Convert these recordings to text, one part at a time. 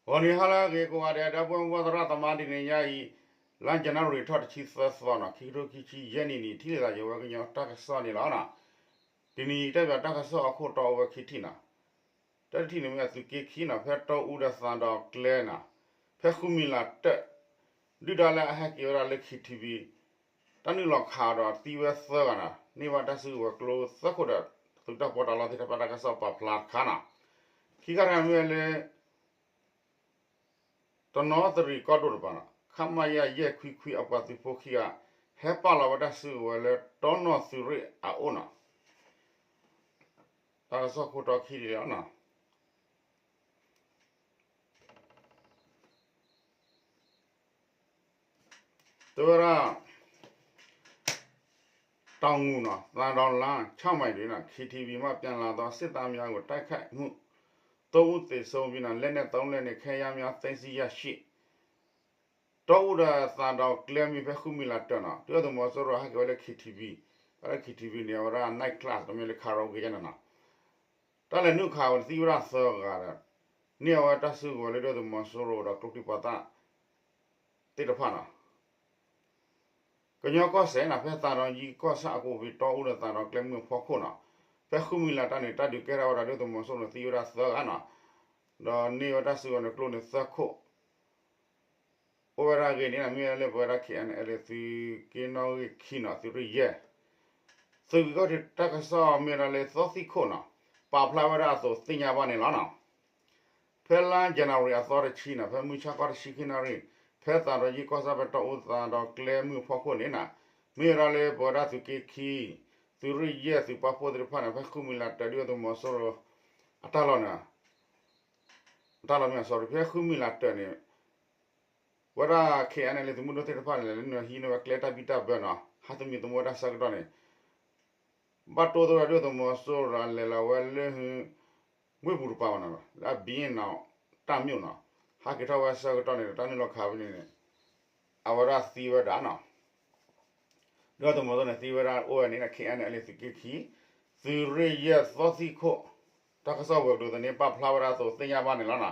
ဂီၤနံၤဟါလၢအဂ့ၤကိးဂၤဒဲး ဒီပုၢ်ဝဲၢ်သရၣ်သမါ တနံၤညါအံၤ လါ January ထီၣ်တဆံသၢသီနီၤ ခံကထိခံဆံယဲၢ်နံၣ်န့ၣ် ထံၣ်လိာ်သးယဝဲကညီတၢ်ကစီၣ်န့ၣ်လီၤနီၤ. တနံၤအံၤတဲဘၣ်တၢ်ကစီၣ်အခိၣ်တီအိၣ်ဝဲခံထံၣ်နီၤ. တၢ်တထံၣ်န့ၣ်မ့ၢ်အသုးက့ခံနီၤ ဖဲတီအူဒီးသးဒီးကျဲနီၤ ဖဲဃုမံၤလးတၢၣ် ဒုၣ်ဒါလၢအဟဲက့ၤဝဲဒၣ်လၢ KTV တၢ်နုာ်လီၤခးဒီးသံဝဲသၢဂၤနီၤ န့ၢ်ဘၣ်တၢ်စုကဝဲၤကျိသၢခိၣ်ဒီး သုးတၢ်ပီးတၢ်လီသ့ၣ်တဖၣ်တၢ်ကစီၣ်ပာ်ဖျါတခါနီၤ. ခံခါတခါန့ၣ်မ့ၢ်ဝဲလၢ တနီသရံၣ်ကီၢ်ဒိၣ်တပၤနီၤ ခမရ ယဲၢ်ခွံခွံအပှၤသုးဖိခံဂၤ ဟဲပာ်လီၤဝဲတၢ်စုကဝဲၤလၢတီနီၢ်သုးရ့ၣ်အအိၣ်နီၤ. တၢ်ကစီၣ်ခိၣ်တီခံဒံးလီၤနီၤ. တဲဝဲဒၣ် တောင်ငူနီၤ သံတောင်လမ်း ခြောက်မိုင်တွင်နီၤ KTV မှ ပြန်လာသော စစ်သားများကို တိုက်ခိုက်မှု သုံးဦးသေဆုံးပြီးနီၤ လက်နက်သုံးလက်နှင့် ခဲယမ်းများ သိမ်းဆည်းရရှိ တီအူဒီးသးဒီးကျဲမ့ၢ်ဖဲဃုမံၤလးတၢၢ်နီၤ ဒုၣ်ဒါသုးမီၤစိရိၤဟဲက့ၤဝဲလၢ KTV, တၢ်လၢ KTV န့ၣ် အဝဲဒၣ် night club တမ့ၢ်လၢ karaoke ညါန့ၣ်နီၤ. တၢ်လဲၤနုာ်ခးဝဲန့ၣ်သံဝဲဒၣ်သၢဂၤဒီး န့ၢ်အဝဲတၢ်စုကဝဲၤလၢဒုၣ်ဒါသုးမီၤစိရိၤဒီးကျိချံမျိာ်သၣ်သ့ၣ်တဖၣ်နီၤ. ကညီကီၢ်စဲၣ်နီၤ ဖဲသးဒီးယံကီၢ်ဆၣ်အကိးဖံတီအူဒီးသးဒီးကျဲမုၢ်အဖီခိၣ်နီၤ ဖဲဃုမံၤလးတၢ်န့ၣ် တၢ်ဒုးကဲထီၣ်ဝဲဒၣ်ဒုၣ်ဒါသုးမီၤစိရိၤန့ၣ်သံဝဲဒၣ်သၢဂၤနီၤ. ဒီးန့ၢ်ဝဲတၢ်စုကဝဲၤန့ၣ်ကျိန့ၣ်သၢခိၣ် အိၣ်ဝဲဒၣ်အဂ့ၢ်န့ၣ် မ့ၢ်ဝဲလၢပဝဲဒၣ် KNLA သုးက့နီၣ်ဂံၢ်ခံနီၤ သုးရ့ၣ်ယဲၢ် သုးဂံၢ်ခီၣ်ထံးတၢ်ကစီၣ်မ့ၢ်ဝဲဒၣ်လၢသီသံၣ်ခိၣ်နီၤ ပာ်ဖျါဝဲဒၣ်အသိးသ့ၣ်ညါဘၣ်န့ၣ်လီၤနီၤ. ဖဲလါ January အသီတဆံနီၤ ဖဲမုၢ်ဆါခီတဆံခံနၣ်ရံၣ် ဖဲသးဒီးယံကီၢ်ဆၣ်ဖဲတီအူသးဒီးကျဲမုၢ်အဖီခိၣ်န့ၣ်နီၤ မ့ၢ်ဝဲဒၣ်လၢပဝဲဒၣ်သုးက့ခံ သုးရ့ၣ်ယဲၢ်သုးပာ်ဖှိၣ်သ့ၣ်တဖၣ်န့ၣ် ဖဲဃုမံၤလးတၢၢ်ဒုၣ်ဒါသုးမီၤစိရိၤ အတၢ်လီၢ်န့ၣ် တၢ်လီၢ်မ့ၢ် sorry ဖဲဃုမံၤလးတၢၢ်န့ၣ် ဝဲဒၣ် KNLA သုးမုၢ်ဒိၣ်သ့ၣ်တဖၣ်န့ၣ် လဲၤနုာ်ဟံးန့ၢ်ဝဲကျဲတၢ်ဘံၣ်တၢ်ဘၢနီၤ ဟးသမံသမိးဝဲဒၣ်ဆၢကတီၢ်န့ၣ် ဘၣ်တိၢ်သိးဒီးဒုၣ်ဒါသုးမီၤစိရိၤဒီးလဲၤလီၤဝဲလၢ ဝ့ၢ်ပူၤတပၤဘၣ်နီၤ လၢအဘံနီၤ တၢ်မျိာ်နီၤ ဟးက့ၤထီၣ်ဝဲဆၢကတီၢ်န့ၣ် တၢ်နုာ်လီၤခးဝဲန့ၣ်န့ၣ် အဝဲဒၣ်သံဝဲဒၣ်နီၤ ဒုၣ်ဒါသုးမီၤစိရိၤန့ၣ် သံဝဲဒၣ်အိၣ်ဝဲန့ၣ် KNLA သုးက့ခံ သုးရ့ၣ်ယဲၢ်သီသံၣ်ခိၣ် တၢ်ကစီၣ်ဝဲၤကျိၤသန့ၣ် ပာ်ဖျါဝဲဒၣ်အသိးသ့ၣ်ညါဘၣ်န့ၣ်လီၤနီၤ.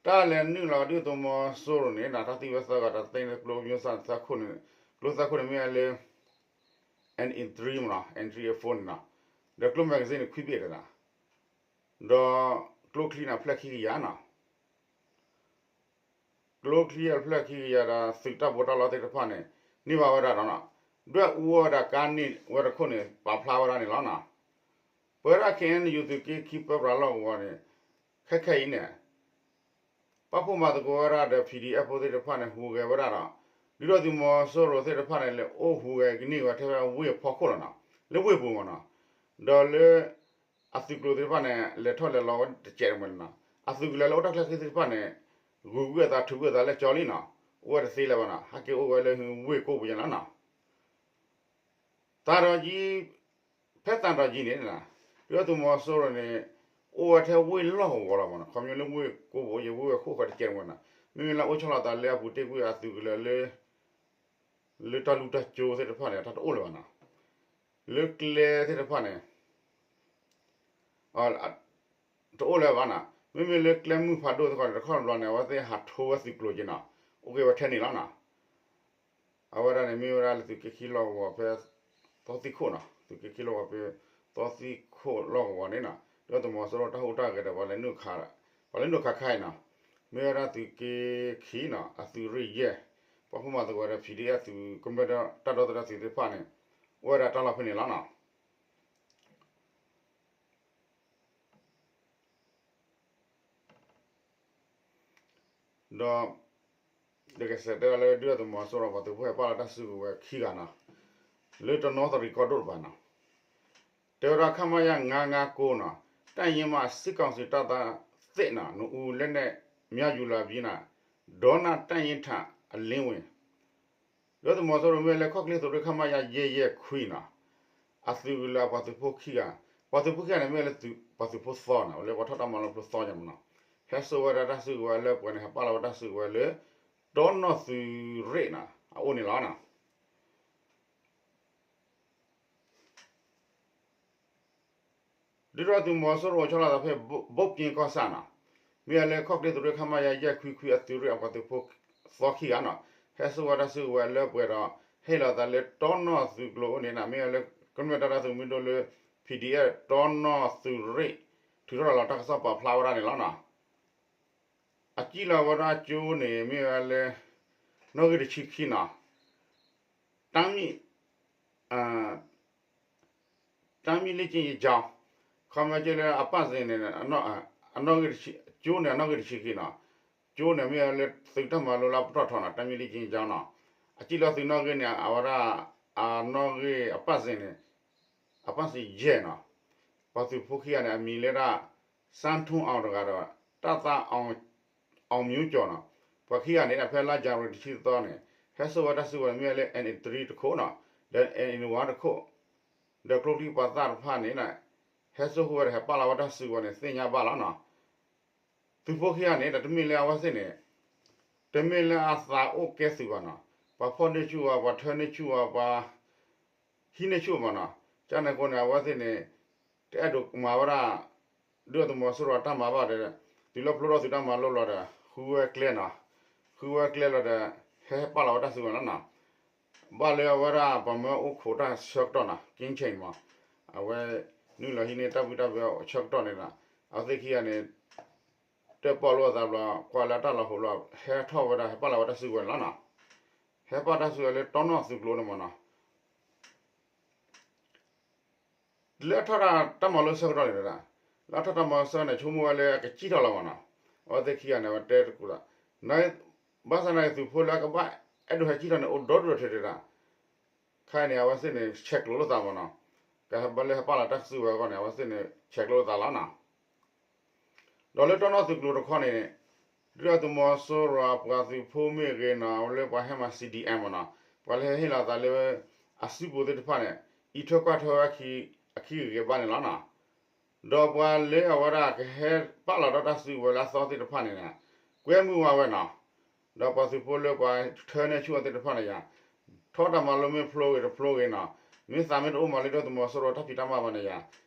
တၢ်လဲၤနုာ်လီၤဒုၣ်ဒါသုးမီၤစိရိၤန့ၣ် တၢ်သံဝဲသၢဂၤ တၢ်သ့ၣ်န့ၣ်ကျိမျိာ်သၣ်သၢခိၣ်န့ၣ် ကျိသၢခိၣ်န့ၣ်မ့ၢ်ဝဲလၢ M three မ့ၢ်နီၤ M three A four န့ၣ်နီၤ ဒီးကျိ magazine န့ၣ် ခွံဘ့ၣ်တဒၣ် ဒီးကျိချံန့ၣ် ဖျၢၣ်ခံကယၤနီၤ ကျိချံအဖျၢၣ်ခံကယၤဒီး သုးတၢ်ပီးတၢ်လီသ့ၣ်တဖၣ်န့ၣ် န့ၢ်ဘၣ်ဝဲဒၣ်ဒီးနီၤ ဒွဲၣ်အူဝဲဒၣ်ကါန့ၢ်ဝဲတခိၣ်န့ၣ် ပာ်ဖျါဝဲဒၣ်န့ၣ်လီၤနီၤ. ပဝဲဒၣ် KNU သုးက့ခံပၢပြးလီၢ်ကဝီၤန့ၣ် ခဲခဲအံၤန့ၣ် ပာ်ဖှိၣ်မၤသကိးဝဲဒၣ်ဒီး PDF ဖိသ့ၣ်တဖၣ်န့ၣ် ဟူးဂဲၤဝဲဒၣ်ဒီး ဒုၣ်ဒါသုးမီၤစိရိၤသ့ၣ်တဖၣ်န့ၣ် လဲၤအိၣ်ဟူးဂဲၤကန့ၢ်ဝဲထဲဝဲဝ့ၢ်အဖီခိၣ်လီၤနီၤ လၢဝ့ၢ်ပူၤမ့ၢ်နီၤ ဒီးလၢ အသုးကျိၤသ့ၣ်တဖၣ်န့ၣ် လဲၤထီၣ်လဲၤလီၤဝဲတစဲးတမှဲၤလီၤနီၤ အသုးကလၢၤလၢအိၣ်တၢ်ချၢသ့ၣ်တဖၣ်န့ၣ် ဂုာ်ကွံာ်အသးထုးကွံာ်အသးလၢကၠီလံနီၤ အိၣ်ဝဲတသ့လၢၤဘၣ်နီၤ ဟဲက့ၤအိၣ်ဝဲလၢဝ့ၢ်ကိးပူၤညါလီၤနီၤ. သးဒီးယံ ဖဲသးဒီးယံန့ၣ် ဒုၣ်ဒါသုးမီၤစိရိၤန့ၣ် အိၣ်ဝဲထဲဝ့ၢ်လီၢ်ကဝီၤလီၤမ့ၢ်နီၤ ခီဖျိလၢဝ့ၢ်ကိးပူၤအံၤ ဝ့ၢ်ဝဲခိၣ်ဃီတစဲးတမှဲၤနီၤ မ့မ့ၢ်လၢအိၣ်ဆီလီၤသးလၢအပူၤတ့ၢ်ကွံာ်အသုးကလၢၤလၢ လၢတၢ်လူၢ်တၢ်ကၠိသ့ၣ်တဖၣ်န့ၣ် တၢ်တအိၣ်လၢၤဘၣ်နီၤ လၢကျဲသ့ၣ်တဖၣ်န့ၣ် တအိၣ်လၢၤဘၣ်နီၤ မ့မ့ၢ်လၢကျဲမုၢ်ဖးဒိၣ်သ့ၣ်တဖၣ်န့ၣ် တခီတဘျီန့ၣ် အဝဲသ့ၣ်ဟးထိဝဲသုးကျိၤက့ၤနီၤ အိၣ်က့ၤဝဲထဲန့ၣ်လီၤနီၤ အဝဲဒၣ်န့ၣ်မ့ၢ်ဝဲဒၣ်လၢသုးက့ခံလီၢ်ကဝီၤဖဲ သီသံၣ်ခိၣ်နီၤ သုးက့ခံလီၢ်ကဝီၤဖဲ သီသံၣ်ခိၣ်လီၢ်ကဝီၤန့ၣ်နီၤ ဒုၣ်ဒါသုးမီၤစိရိၤတၢ်ဟူးတၢ်ဂဲၤဒီး ပှၤလဲၤနုာ်ခးခဲအံၤနီၤ မ့ၢ်ဝဲဒၣ်သုးက့ခံနီၤ အသုးရ့ၣ်ယဲၢ် ပာ်ဖှိၣ်မၤသကိးဒီး PDF သုးကမျၢၢ်တၢ်ဒီသဒၢသုးသ့ၣ်တဖၣ်န့ၣ် အိၣ်ဝဲဒၣ်တၢ်လီၢ်ဖဲန့ၣ်လီၤနီၤ ဒီး တကဆဲးတဲဝဲလၢ ဒုၣ်ဒါသုးမီၤစိရိၤ ပှၤသုးဖိဟဲပာ်လီၤတၢ်စုကဝဲၤခံဂၤနီၤ လၢတနီသရံၣ်ကီၢ်ဒိၣ်တပၤနီၤ တဲဝဲဒၣ် ခမရ ငါးငါးကိုးနီၤ တပ်ရင်းမှ စစ်ကောင်စီတပ်သားသစ်နီၤ နှစ်ဦး လက်နက်များ ယူလာပြီးနီၤ ဒေါနတပ်ရင်းထံ အလင်းဝင် ဒုၣ်ဒါသုးမီၤစိရိၤမ့ၢ်လၢခီၣ်ချ့သုးရ့ၣ် ခမရ ယဲၢ်ယဲၢ်ခွံနီၤ အသုးကလၢၤအပှၤသုးဖိခံဂၤ ပှၤသုးဖိခံဂၤန့ၣ်မ့ၢ်လၢ ပှၤသုးဖိသီနီၤ လၢပှၤထီၣ်တၢ်မၤလီၤပျိသီညါမ့ၢ်နီၤ ဟဲစိာ်ဝဲဒၣ်တၢ်စုကဝဲၤလၢပှဲၤန့ၣ် ဟဲပာ်လီၤဝဲတၢ်စုကဝဲၤလၢ တီနီၢ်သုးရ့ၣ်နီၤ အအိၣ်န့ၣ်လီၤနီၤ ဒုၣ်ဒါသုးမီၤစိရိၤဆီလီၤသးဖဲ ဘိၣ်ကၠ့ကီၢ်ဆၣ်နီၤ မ့ၢ်ဝဲလၢခီၣ်ချ့သုးရ့ၣ် ခမရ ယဲၢ်ခွံခွံအသုးရ့ၣ်အပှၤသုးဖိသီခံဂၤနီၤ ဟဲစိာ်ဝဲတၢ်စုကဝဲၤလၢပှဲၤဒီး ဟ့ၣ်လီၤသးလၢတီနီၢ်သုးကျိၤအိၣ်န့ၣ်နီၤ မ့ၢ်ဝဲလၢ ကမျၢၢ်တၢ်ရဲၣ်တၢ်သုးမုၢ်ဒိၣ်လၢ PDF တီနီၢ်သုးရ့ၣ် ထုးထီၣ်လီၤတၢ်ကစီၣ်ပာ်ဖျါဝဲဒၣ်န့ၣ်လီၤနီၤ. အစံၣ်လီၤဝဲဒၣ်ကၠိန့ၣ် မ့ၢ်ဝဲလၢ နီၣ်ဂံၢ်တဆံခံနီၤ တၢ်မံ တၢ်မံလ့ၣ်ကၠ့ယကၠီ ခီမ့ၢ်ကၠ့လၢအပၣ်စ့ၣ်န့ၣ် ကၠိန့ၣ်အနီၣ်ဂံၢ်တဆံခံနီၤ ကၠိန့ၣ်မ့ၢ်ဝဲလၢသုးတၢ်မၤလိလၢအပတီၢ်ထီနီၤ တၢ်မံလ့ၣ်ကၠ့ယကၠီနီၤ အစံၣ်လီၤသုးနီၣ်ဂံၢ်န့ၣ် အဝဲဒၣ် အနီၣ်ဂံၢ်အပၣ်စ့ၣ်န့ၣ် အပၣ်စ့ၣ်ယဲၢ်နီၤ ပှၤသုးဖိခံဂၤန့ၣ် အမံၤလၢဒၣ် စၣ်ထူၣ်အီၤတဂၤဒီး တၢ်သၣ် အောင်မျိုးကျော်နီၤ ပှၤခံဂၤန့ၣ် ဖဲလါယနူၤအါရံၤတဆံသီန့ၣ် ဟဲစိာ်ဝဲတၢ်စုကဝဲၤန့ၣ် မ့ၢ်ဝဲလၢ NA three တခိၣ်နီၤ ဒီး NA one တခိၣ် ဒီးကျိချံပှၤသၣ်တဖၣ်န့ၣ် ဟဲစိာ်ဃုာ်ဝဲဒီးဟဲပာ်လီၤဝဲတၢ်စုကဝဲၤန့ၣ် သ့ၣ်ညါဘၣ်လီၤနီၤ. သုးဖိခံဂၤန့ၣ် တမ့ၢ်လၢအဝဲသ့ၣ်န့ၣ် တမ့ၢ်လၢအသးအိၣ်ကဲသုးဘၣ်နီၤ ပှၤဖီၣ်န့ၢ်ဆူၣ်ဝဲ ပှၤထၢန့ၢ်ဆူၣ်ဝဲ ပှၤ ဟံးန့ၢ်ဆူၣ်မးနီၤ ကန့ၣ်အဃိန့ၣ် အဝဲသ့ၣ်န့ၣ် တအဲၣ်ဒိးမၤဝဲဒၣ် ဒုၣ်ဒါသုးမီၤစိရိၤအတၢ်မၤဘၣ်ဒီး တုၤလၢဖျိထီၣ်သုးတၢ်မၤလိလီၤဒီး ဃုဝဲကျဲနီၤ ဃုဝဲကျဲလီၤဒီး ဟဲဟဲပာ်လီၤဝဲတၢ်စုကဝဲၤလီၤနီၤ. ဘၣ်လၢအဝဲဒၣ်ပှၤမၢအိၣ်ခိးတၢ်ဆၢကတီၢ်နီၤ ကင်းချိမ်မး အဝဲ နုာ်လီၤဟံးန့ၢ်တၢ်ဘံၣ်တၢ်ဘၢဆၢကတီၢ်န့ၣ်ဒီး အဝဲသ့ၣ်ခံဂၤန့ၣ် တၢၣ်ပီၣ်လိာ်အသးဘျီ ကွၢ်လၢတၢ်လီၤဟိးလီၤ ဟဲထီၣ်ဝဲဒၣ် ဟဲပာ်လီၤဝဲတၢ်စုကဝဲၤန့ၣ်လီၤနီၤ. ဟဲပာ်တၢ်စုကဝဲၤလၢတီနီၢ်သုးကျိၤန့ၣ်မးနီၤ လၢအထီၣ်တၢ်မၤလိဆၢကတီၢ်န့ၣ်ဒီး လၢအထီၣ်တၢ်မၤလိဆၢကတီၢ်န့ၣ် ဆိကမိၣ်ဝဲလၢအကစံၣ်ထီၣ်လီၤမးနီၤ. အဝဲသ့ၣ်ခံဂၤန့ၣ် အဝဲတဲတကူၣ်ဒီး ဘၣ်ဆၣ်သနာ်က့သုးဖိလၢအကဘၣ်အဲၣ်ဒိးဟဲစံၣ်ထီၣ်န့ၣ် အိၣ်ဒီဒူၣ်ဒီးထဲဒၣ် ခဲအံၤန့ၣ် အဝဲသ့ၣ်န့ၣ် ဆဲးကျိးလိာ်သးမးနီၤ. ကဘၣ်လၢဟဲပာ်လီၤတၢ်စုကဝဲၤအဂီၢ်န့ၣ် အဝဲသ့ၣ်န့ၣ် ဆဲးကျိးလိာ်သးလီၤနီၤ. ဒီးလၢတီနီၢ်သုးကျိၤတခီန့ၣ် ဒုၣ်ဒါသုးမီၤစိရိၤအပှၤသုးဖိမ့ၢ်ဂ့ၤနီၤ လၢပှၤဟဲမၤ C D M မးနီၤ ပှၤလၢဟဲဟ့ၣ်လီၤသးလၢ အစုပူၤသ့ၣ်တဖၣ်န့ၣ် အံးထွဲကွၢ်ထွဲဝဲ အခံဂ့ၤဂ့ၤဘၣ်န့ၣ်လီၤနီၤ. ဒီးပှၤလၢအဝဲဒၣ်ကဟဲပာ်လီၤဒီးတၢ်စုကဝဲၤလၢအသီသ့ၣ်တဖၣ်န့ၣ် ကွဲမုာ်ဝဲဝဲနီၤ. ဒီးပှၤသုးဖိလၢပှၤထၢန့ၢ်ဆူၣ်အီၤသ့ၣ်တဖၣ်န့ၣ်ယါ ထီၣ်တၢ်မၤလိမ့ၢ်ဖျိဂ့ၤတဖျိဂ့ၤနီၤ မ့ၢ်သးမ့ၢ်တအိၣ်မးလၢဒုၣ်ဒါသုးမီၤစိရိၤတၢ်ဖံးတၢ်မၤဘၣ်န့ၣ်ယါ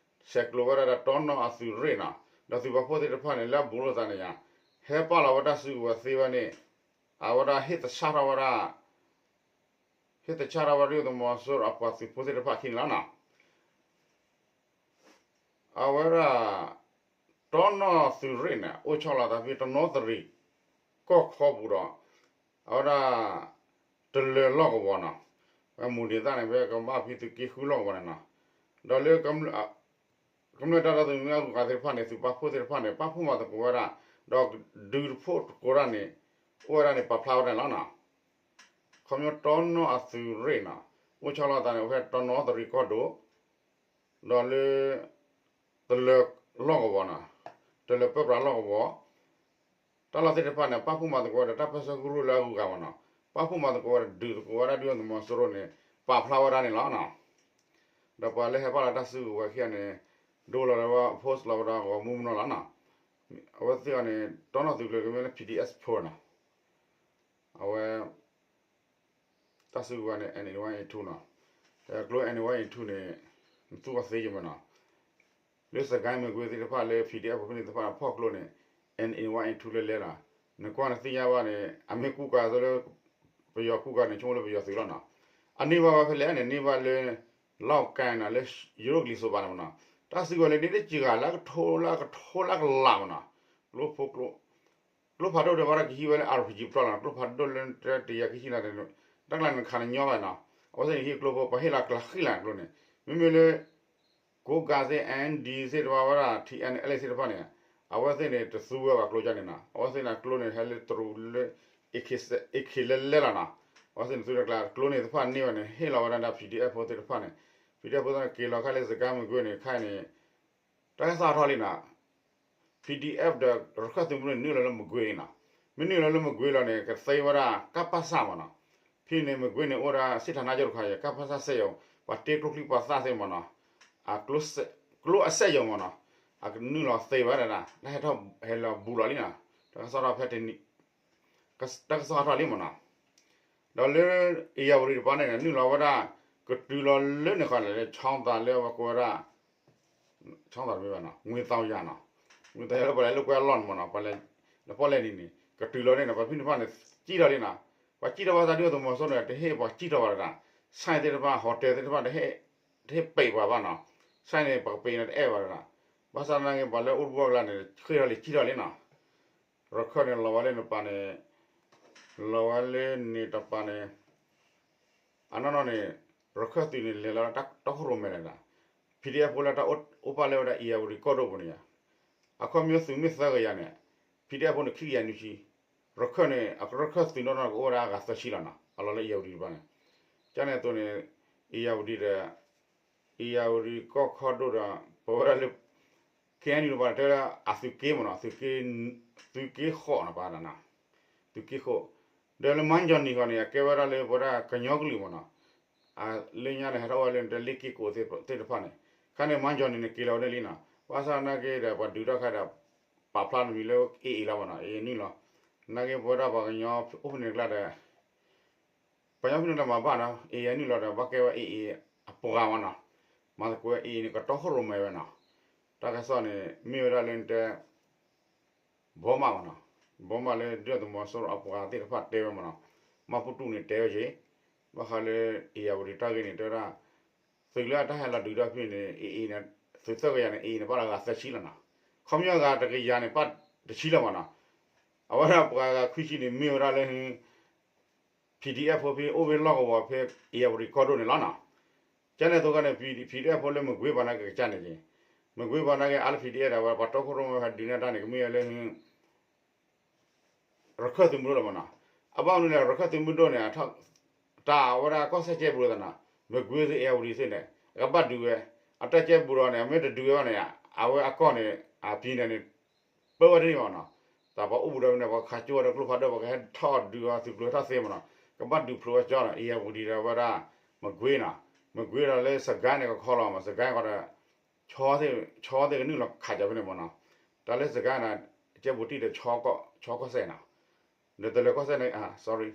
ဆဲးကျိးဝဲဒၣ်ဒီးတီနီၢ်အသုးရ့ၣ်နီၤ ဒီးသုးပာ်ဖှိၣ်သ့ၣ်တဖၣ်န့ၣ်လၢအဘူးလိာ်သးန့ၣ်ယါ ဟဲပာ်လီၤဝဲတၢ်စုကဝဲၤသ့ဝဲန့ၣ် အဝဲဒၣ်ဟ့ၣ်သဆၣ်ထီၣ်ဝဲဒၣ် ဟ့ၣ်သဆၣ်ထီၣ်ဝဲဒၣ်ဒုၣ်ဒါသုးမီၤစိရိၤအပှၤသုးဖိသ့ၣ်တဖၣ်အခံန့ၣ်လီၤနီၤ. အဝဲဒၣ် တီနီၢ်သုးရ့ၣ်န့ၣ် အိၣ်ဆီလီၤသးဖဲတနီသရံၣ် ကီၢ်ခီပူၤဒီး အဝဲဒၣ် တလၢၤလီၢ်ကဝီၤနီၤ. ဝဲမူဒံးသၣ်န့ၣ် ဖဲကဘၣ်ဖဲသုးက့ဃုလီၢ်ကဝီၤန့ၣ်နီၤ. ဒီးလၢ ကမျၢၢ်တၢ်ရဲၣ်တၢ်ကျဲၤမ့ၢ်အဂုၤအဂၤသ့ၣ်တဖၣ်န့ၣ် သုးပာ်ဖှိၣ်သ့ၣ်တဖၣ်န့ၣ် ပာ်ဖှိၣ်မၤသကိးဝဲဒၣ် ဒီးဒုးတဖှိၣ်သကိးဒၣ်န့ၣ် အိၣ်ဝဲဒၣ်န့ၣ် ပာ်ဖျါဝဲဒၣ်န့ၣ်လီၤနီၤ. ခီပညီတီနီၢ်အသုးရ့ၣ်နီၤ အိၣ်ဆီလီၤသးန့ၣ် အိၣ်ဖဲတနီသရံၣ်ကီၢ်ဒိၣ် ဒီးလၢ တလၢၤလီၢ်ကဝီၤနီၤ တလၢၤပၢပြးလီၢ်ကဝီၤ တၢ်လီၢ်သ့ၣ်တဖၣ်န့ၣ် ပာ်ဖှိၣ်မၤသကိးဝဲဒီးတၢ်ပၢဆှၢကရူၢ်လၢအဂုၤအဂၤမးနီၤ ပာ်ဖှိၣ်မၤသကိးဝဲဒီးဒုးသကိးဝဲဒၣ်ဒုၣ်ဒါသုးမီၤစိရိၤန့ၣ် ပာ်ဖျါဝဲဒၣ်န့ၣ်လီၤနီၤ. ဒီးပှၤလၢဟဲပာ်လီၤတၢ်စုကဝဲၤခံဂၤန့ၣ် ဒိလီၤလၢဝဲ post လီၤဝဲဒီးဂီၤမူမနီၤလီၤနီၤ. အဝဲသ့ၣ်အီၤန့ၣ် တီနီၢ်သုးကျိၤကမ့ၢ်လၢ PDF ဖိနီၤ အဝဲ တၢ်စုကဝဲၤန့ၣ် N A one A two နီၤ. ကျိ N A one A two န့ၣ် နသူၣ်အီၤသ့ယမးနီၤ. လၢစကဲမ့ၢ်ကွ့သ့ၣ်တဖၣ်လၢ PDF ဖိဖဲန့ၣ်သ့ၣ်တဖၣ်ဖီၣ်ကျိန့ၣ် N A one A two လၢလဲၤလီၤ. နကွၢ်နသ့ၣ်ညါဘၣ်န့ၣ် အမ့ၢ်ကူၣ်ကၤသိးလၢ ပယီၤကူၣ်ကၤန့ၣ် ဆိကမိၣ်လၢပယီၤသုးလီၤနီၤ. အန့ၢ်ဘၣ်ဝဲဖဲလဲၣ်န့ၣ် န့ၢ်ဘၣ်လၢ လီၢ်ကဲနီၤ လၢယိၤကလံၤစိးဘၣ်န့ၣ်မးနီၤ. တၢ်စုကဝဲၤလၢန့ၣ်တစှၤဂၤလၢကထိလၢကထိလၢကလးမးနီၤ. ကျိဖိကျိ ကျိဖးဒိၣ်ဒီးဘၣ်ဒီးကဟံးဝဲလၢ RPG ပတီၢ်လီၤနီၤ. ကျိဖးဒိၣ်လၢတယၤကဟံးလီၤ တၢ်ကျါန့ၣ်ခးနညီဘၣ်နီၤ. အဝဲသ့ၣ်န့ၣ်ဟံးကျိဖိ ပှၤဟ့ၣ်လီၤကျါဃံလၤကျိန့ၣ် မ့မ့ၢ်လၢ ကိးကၤသ့ၣ် N D သ့ၣ်တဖၣ်ဝဲဒၣ် T N L A သ့ၣ်တဖၣ်န့ၣ် အဝဲသ့ၣ်န့ၣ် တသူဝဲဘၣ်ကျိကါန့ၣ်နီၤ. အဝဲသ့ၣ်န့ၣ်ကျိန့ၣ် ဟဲလၢတရူးလၢ AK လဲၤလဲၤလီၤနီၤ. အဝဲသ့ၣ်န့ၣ်သူတၢ်ကျါ ကျိန့ၣ်တဖၣ်န့ၢ်ဝဲန့ၣ် ဟ့ၣ်လီၤဝဲဒၣ်ဒီး PDF ဖိသ့ၣ်တဖၣ်န့ၣ် PDF ဖိသ့ၣ်န့ၣ် က့ၤလီၤခါလၢစကဲမ့ၢ်ကွ့န့ၣ် ခါအံၤန့ၣ် တၢ်ကစီၣ်ထီၣ်လံနီၤ. PDF ဒီးရခၢၣ်သုးမုၢ်န့ၣ် နုာ်လီၤလၢမကွ့လံနီၤ. မ့ၢ်နုာ်လီၤလၢမကွ့လီၤန့ၣ် ကသ့ဝဲဒၣ် ကပစ မးနီၤ. ဖဲန့ၣ်မကွ့န့ၣ် အိၣ်ဝဲဒၣ် စစ်ဌာနချုပ် တခါယဲၢ် ကပစ စက်ရုံ ပှၤတ့ကျိချံပှၤသၣ်သ့ၣ်မးနီၤ. အ ကျိအစက်ရုံ မးနီၤ. အကနုာ်လီၤသ့ဝဲဒၣ် တၢ်ဟဲထီၣ်ဟဲလီၤဘူးလီၤလံနီၤ. တၢ်ကစီၣ်ထီၣ်ဖဲတနံၤ တၢ်ကစီၣ်ထီၣ်လံမးနီၤ. ဒီးလၢ ဧရာဝတီ တပၤန့ၣ် နုာ်လီၤဝဲဒၣ် ကတုၤလီၤလၢန့ၣ်ဃီန့ၣ် လၢ ချောင်းသာ လၢအဝဲကိးဝဲဒၣ် ချောင်းသာ တမ့ၢ်ဘၣ်နီၤ ငွေတောင်ရ နီၤ. မ့ၢ်တၢ်လၢပှၤလဲၤလိာ်ကွဲအလီၢ်န့ၣ်မ့ၢ်နီၤ, ပှၤလဲၤနပီၣ်လဲၣ်နံၤန့ၣ် ကတုၤလီၤန့ၣ်နီၤ ပှၤဖံၣ်တဖၣ်န့ၣ် စံၣ်ထီၣ်လံနီၤ, ပှၤစံၣ်ထီၣ်ဘၣ်သးဒုၣ်ဒါသုးမီၤစိရိၤန့ၣ် တဟ့ၣ်ပှၤစံၣ်ထီၣ်ဘၣ်တဒၣ်, ဆိုင်သ့ၣ်တဖၣ် hotel သ့ၣ်တဖၣ် တဟ့ၣ်ပံးပှၤဘၣ်နီၤ,ဆိုင်န့ၣ် ပကပံးန့ၣ်တအဲၣ်ဘၣ်တဒၣ်, ဘၣ်ဆၣ်သနာ်က့ ပှၤလၢအိၣ်တဘူၣ်အကျါန့ၣ် ဃ့ၢ်ထီၣ်လံ စံၣ်ထီၣ်လံနီၤ ရခၢၣ်န့ၣ် လီၤဝဲလၢနပၤန့ၣ်, လီၤဝဲလၢန့ၣ်တပၤန့ၣ်, အနီၢ်နီၢ်န့ၣ် ရခၢၣ်သုးန့ၣ် လဲၤလီၤတၢ်တီခိၣ်ရိၣ်မဲတဒၣ်, PDF ဖိလၢတၢ်အိၣ်ပာ်လၢဝဲဒၣ် အ့ၣ်ယၣ်ဝတံၣ်ကီၢ်ဒိၣ်ပူၤန့ၣ်ယါ, အခီပညီသုးမ့ၢ်သၢကယၤန့ၣ် PDF ဖိန့ၣ် ခံကယၤနွံဆံ, ရခၢၣ်န့ၣ် အရခၢၣ်သုးနီၢ်နီၢ်ကအိၣ်ဝဲဒၣ်အဂၤသၢဆံလီၤနီၤ အလီၢ်လၢအ့ၣ်ယၣ်ဝတံၣ်တပၤန့ၣ်, ကန့ၣ်အသိးန့ၣ် အ့ၣ်ယၣ်ဝတံၣ်ဒီး အ့ၣ်ယၣ်ဝတံၣ်ကီၢ်ခီဒိၣ်ဒီး ပဝဲဒၣ်လၢ KNU တပၤန့ၣ် တဲဝဲဒၣ်အသုးက့မ့ၢ်နီၤ, သုးက့ဃိးနီၤ ပှၤဒၣ်နီၤ, သုးက့ဃိး, ဒီးလၢ မၢကၠီၤနံၤဃီန့ၣ် အကဲဝဲဒၣ်လၢပဝဲဒၣ်ကညီကလုာ်မ့ၢ်နီၤ, လၢညါန့ၣ် ဟဲထီၣ်ဝဲလၢနတဲလ့ၣ်က့ၢ်ကိးသ့ၣ်တဖၣ်န့ၣ်, ခါန့ၣ် မၢကၠီၤနံၤန့ၣ် က့ၤလီၤဝဲန့ၣ်လံနီၤ, ဘၣ်ဆၣ်သနာ်က့ဒီး ပှၤဒုးထီၣ်ခါဒီး ပာ်ဖျါနမံၤလၢ AA လီၤမ့ၢ်နီၤ, AA နုာ်လီၤ, နာ်က့ပဝဲဒၣ်ပှၤကညီအိၣ်ဖဲန့ၣ်တကျါဒီး ပှၤကညီဖဲန့ၣ်တမၤဘၣ်နီၤ, AA နုာ်လီၤဒီး ဘၣ်ကဲဝဲ AA အပှၤမ့ၢ်နီၤ, မၤသကိးဝဲ AA န့ၣ် ကတီခိၣ်ရိၣ်မဲဝဲနီၤ, တၢ်ကစီၣ်န့ၣ် မ့ၢ်ဝဲဒၣ်လၢနတဲ ဘီမးမ့ၢ်နီၤ, ဘီမးလၢဒုၣ်ဒါသုးမီၤစိရိၤအပှၤသ့ၣ်တဖၣ်တဲဝဲမ့ၢ်နီၤ, မၢ်ပူၤတူးန့ၣ်တဲဝဲက့ၤ, ဘၣ်ဃးလၢ အ့ၣ်ယၣ်ဝတံၣ်တၢ်ဂ့ၢ်န့ၣ် တဲဝဲဒၣ် သုးလၢအတၢ်ဟဲလီၤဒုးတၢ်ဖဲန့ၣ် AA န့ၣ် သုးသၢကယၤန့ၣ် AA န့ၣ် ဘၣ်လီၤဂၤသၢဆံလီၤနီၤ, ခီပညီဂၤတကယၤန့ၣ် ဘၣ်တဆံလီၤမ့ၢ်နီၤ, အဝဲဒၣ်ပှၤဂၤခွံဆံန့ၣ် မ့ၢ်ဝဲဒၣ်လၢ PDF ဖိဖဲအိၣ်ဖဲလီၢ်ကဝီၤဖဲ အ့ၣ်ယၣ်ဝတံၣ်ကီၢ်ဒိၣ်န့ၣ်လီၤနီၤ, ကန့ၣ်အသိးခီန့ၣ် PDF ဖိလၢမကွ့ၤပၤနာ်က့ကစၢ်န့ၣ်က့ၤ, မကွ့ၤပၤနာ်က့ အါလၢ PDF ဒီးဝဲပှၤတီခိၣ်ရိၣ်မဲဟဲဒုးန့ၢ်တၢ်န့ၣ် ကမ့ၢ်ဝဲလၢ ရခၢၣ်သုးမုၢ်ဒိၣ်လီၤမ့ၢ်နီၤ, အဘၣ်မနုၤလဲၣ် ရခၢၣ်သုးမုၢ်ဒိၣ်န့ၣ် တၢ်ဝဲဒၣ်ကီၢ်စဲၣ်ကဲဘူးလိာ်သးနီၤ, မကွ့ၤသ့ၣ် အ့ၣ်ယၣ်ဝတံၣ်သ့ၣ်န့ၣ် အကဘၣ်ဒုးဝဲ, အတၢ်ကဲဘူးဒီးန့ၣ် အမ့ၢ်တဒုးဝဲဘၣ်န့ၣ် အဝဲအကီၢ်န့ၣ် အပံၤန့ၣ်န့ၣ် ပၢဝဲတန့ၢ်ဘၣ်နီၤ, တၢ်ပှၤအိၣ်ဘူးဒီးန့ၣ် ပှၤခးကၠိဝဲဒီးကျိဖးဒိၣ် ပှၤကဟဲထီၣ်ဒုးအီၤ သုးကျိၤဟဲထီၣ်သ့မ့ၢ်နီၤ, ကဘၣ်ဒုးဖျိဝဲကၠီနီၤ, အ့ၣ်ယၣ်ဝတံၣ်ဒီးဝဲဒၣ် မကွ့ၤနီၤ, မကွ့ၤဒီးလၢစကဲန့ၣ် ကခီလီၤမး စကဲဃီဒီး ဆီသ့ၣ်ကနုာ်လီၤခးကၠီဖဲန့ၣ်မ့ၢ်နီၤ, တၢ်လၢစကဲန့ၣ် ကဲဘူးတံၢ်ဒီး ဆီကီၢ်စဲၣ်နီၤ, ဒီးတလၢၤကီၢ်စဲၣ်န့ၣ် sorry,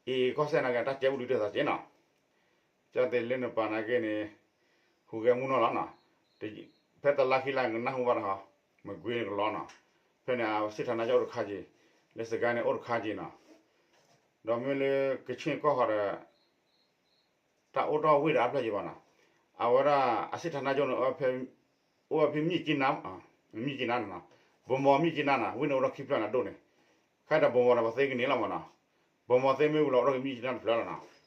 အ့ၣ်ကီၢ်စဲၣ်နာ်က့ တၢ်ကဲဘူးတံၢ်တသးက့နီၤ, ကၠီသ့ၣ်လၢနပၤနာ်က့န့ၣ် ဟူးဂဲၤမူနီၢ်လီၤနီၤ, ဖဲတလါခံလါနကနၢ်ဟူဘၣ်တဟီ, မကွ့ၤန့ၣ်ကလီနီၤ, ဖဲန့ၣ် အစစ်ဌာနချုပ်အိၣ်တခါက့ၤ, လၢစကဲန့ၣ်အိၣ်တခါက့ၤနီၤ, ဒီးမ့ၢ်လၢကခ့ၣ်ကီၢ်ဃီဒီး တၢ်အိၣ်ထီၣ်ဝ့ၢ်ဒီးအါဖျၢၣ်က့ၤဘၣ်နီၤ, အဝဲဒၣ် အစစ်ဌာနချုပ်န့ၣ် အိၣ်ဝဲဖဲ မြစ်ကြီးနား, မြစ်ကြီးနားန့ၣ်နီၤ, ဗန်းမော် မြစ်ကြီးနားနီၤ, ဝ့ၢ်န့ၣ်အိၣ်ထီၣ်ခံဖျၢၣ်န့ၣ်ဒိၣ်န့ၣ်, ခဲဒီး ဗန်းမော်န့ၣ် ပှၤသ့ကန့ၢ်လီၤမ့ၢ်နီၤ, ဗန်းမော်သ့မ့ၢ်ဝံၤလီၤ အိၣ်ထီၣ်က့ၤ မြစ်ကြီးနား တဖျၢၣ်လီၤနီၤ,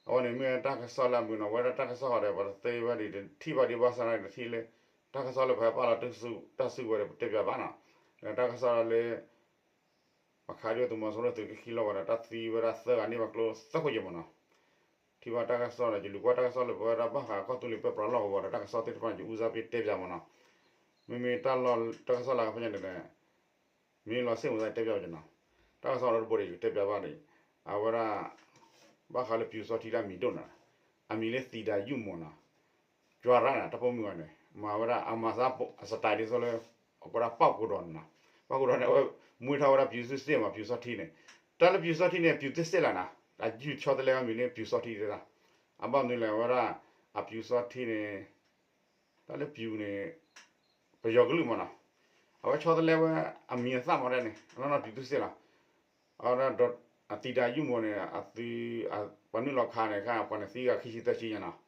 အဝဲန့ၣ်မ့ၢ်တၢ်ကစီၣ်လၢအမုာ်နီၤ, ဝဲဒၣ်တၢ်ကစီၣ်ဃီဒီး ပှၤတသ့ဝဲဒၣ် တထံၣ်ဘၣ်ဒံးဘၣ်ဆၣ်န့ၣ် တထံၣ်လၢ တၢ်ကစီၣ်လၢပှၤဟဲပာ်လီၤတၢ်စုကဝဲၤဒီး ပတဲပၠးဘၣ်နီၤ, ဒီးတၢ်ကစီၣ်လၢ ပှၤခးဒုၣ်ဒါသုးမီၤစိရိၤသုးက့ခံလီၢ်ဝဲဒီး တၢ်သံဝဲဒၣ်သၢဂၤန့ၢ်ဘၣ်ကျိသၢခိၣ်က့ၤမ့ၢ်နီၤ, ထံၣ်ဘၣ်တၢ်ကစီၣ်ဒီး ယလူၤကွၢ်တၢ်ကစီၣ်လၢပဝဲဒၣ်ဘၣ်ဃးကီၢ်သူလ့ၤပၢပြးလီၢ်ကဝီၤဒီး တၢ်ကစီၣ်သ့ၣ်တဖၣ်န့ၣ် ယဦးစားပေးတဲပၠးမ့ၢ်နီၤ, မ့မ့ၢ်တၢ်လီၢ်တၢ်ကစီၣ်လၢကဖဲညါန့ၣ်ဒီး မ့ၢ်လီၤစ့ၣ်မုာ်သးတဲပၠးဘၣ်က့ၤနီၤ, တၢ်ကစီၣ်လီၤတဘိဒီး ယကတဲပၠးဘၣ်ဒီး အဝဲဒၣ် ဘၣ်ဃးလၢပျူစောထီးလၢအမံၤဒိၣ်နီၤ, အမံၤလၢသံဒါယုၢ်မီၤနီၤ ကၠွရၣ်န့ၣ် တၢ်ပိာ်မုၣ်ဂၤန့ၣ် မၤဝဲဒၣ်အမၤသးအ style ဒ်သိးလၢ အကွၢ်ဒၣ်ပီၣ်ကိးဒီးန့ၣ်နီၤ, ပီၣ်ကိးဒီးန့ၣ် အဝဲမွေးထီၣ်ဝဲဒၣ်ပျူသုးစ့ၣ်မး ပျူစောထီးန့ၣ်, တၢ်လၢပျူစောထီးန့ၣ် ပျူသုးစ့ၣ်လီၤနီၤ, အယုၢ်ဆီတလဲဝဲမံၤလၢပျူစောထီးတဒၣ်, အဘၣ်မနုၤလဲၣ် အဝဲဒၣ် အပျူစောထီးန့ၣ် တၢ်လၢပျူၤန့ၣ် ပယီၤကလုာ်မးနီၤ, အဝဲဆီတလဲဝဲအမံၤအသၣ်မးဒၣ်န့ၣ် အနီၢ်နီၢ်ပျူသုးစ့ၣ်လီၤ, အဝဲဒၣ် အသံဒါယုၢ်မီၤန့ၣ် အသုး ပှၤနုာ်လီၤခးန့ၣ် ခါပှၤန့ၣ်သံဂၤခံဆံသၢဆံညါနီၤ,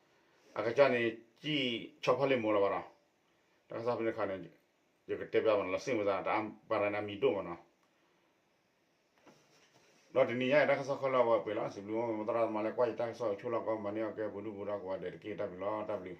အကစၢ်န့ၣ် စံၣ်ဆီဖီလ့ၣ်မီၤလၢၤဘၣ်ဒီး, တၢ်ကစီၣ်ဖဲန့ၣ်ခါန့ၣ် ယကတဲပၠးမးနီၤ လီၤစ့ၣ်မုာ်သး တၢ်ပှၤတဂၤန့ၣ်အမံၤဒိၣ်မးနီၤ ဒီးတနံၤညါအံၤ တၢ်ကစီၣ်ခဲလၢာ်ဝဲပှဲၤလီၤ, စံးဘျုးမုၢ်သရၣ်သမါလၢကွၢ်ယတၢ်ကစီၣ်ဆိၣ်လီၤကီး မၤန့ၢ်အီၣ်ကဲပူၤဒုၣ်ပူၤဒါကိးဂၤဒဲးတက့ၢ် တၢ်ဘျုးလီၤ တၢ်ဘျုး